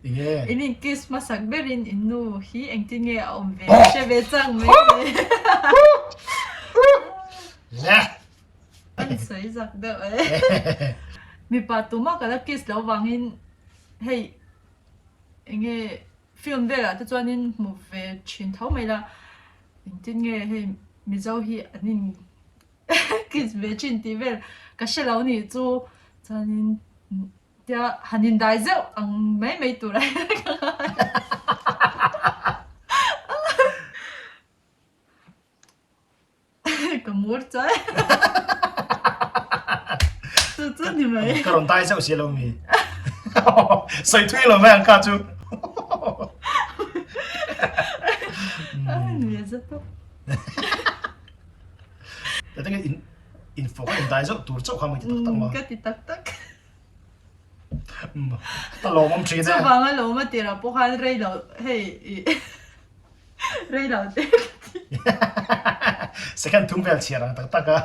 Enge? In in kiss hmasak berin in nu hi engtin nge a awm ve Oh! hre ve chang mai mai. Le! An sawi zak deuh e. Mipa tumah ka la kiss lo vangin hei enge film velah te chuanin hmu ve thin tho mai la engtin nge hei Mizo hi an in kiss ve thin tih vel ka hre lo nih chu chuanin tia han indai zeuh ang mai mai tur a ka ngai. Ka mur chai. Chu chu ni mai. Ka rawn dai zeuh si lo mi. Sawi thui lo mai ang ka chu. Ni za tawp. Ta tenge in in fawk in dai zeuh tur chauh kha mai ti tak tak ma. Ka ti tak tak. Ta lawmawm thin e. Chuvanga lawm a tirah pawh khan rei lo hei i Rei lo te ka ti. Second thum vel chhiar ang tak tak a.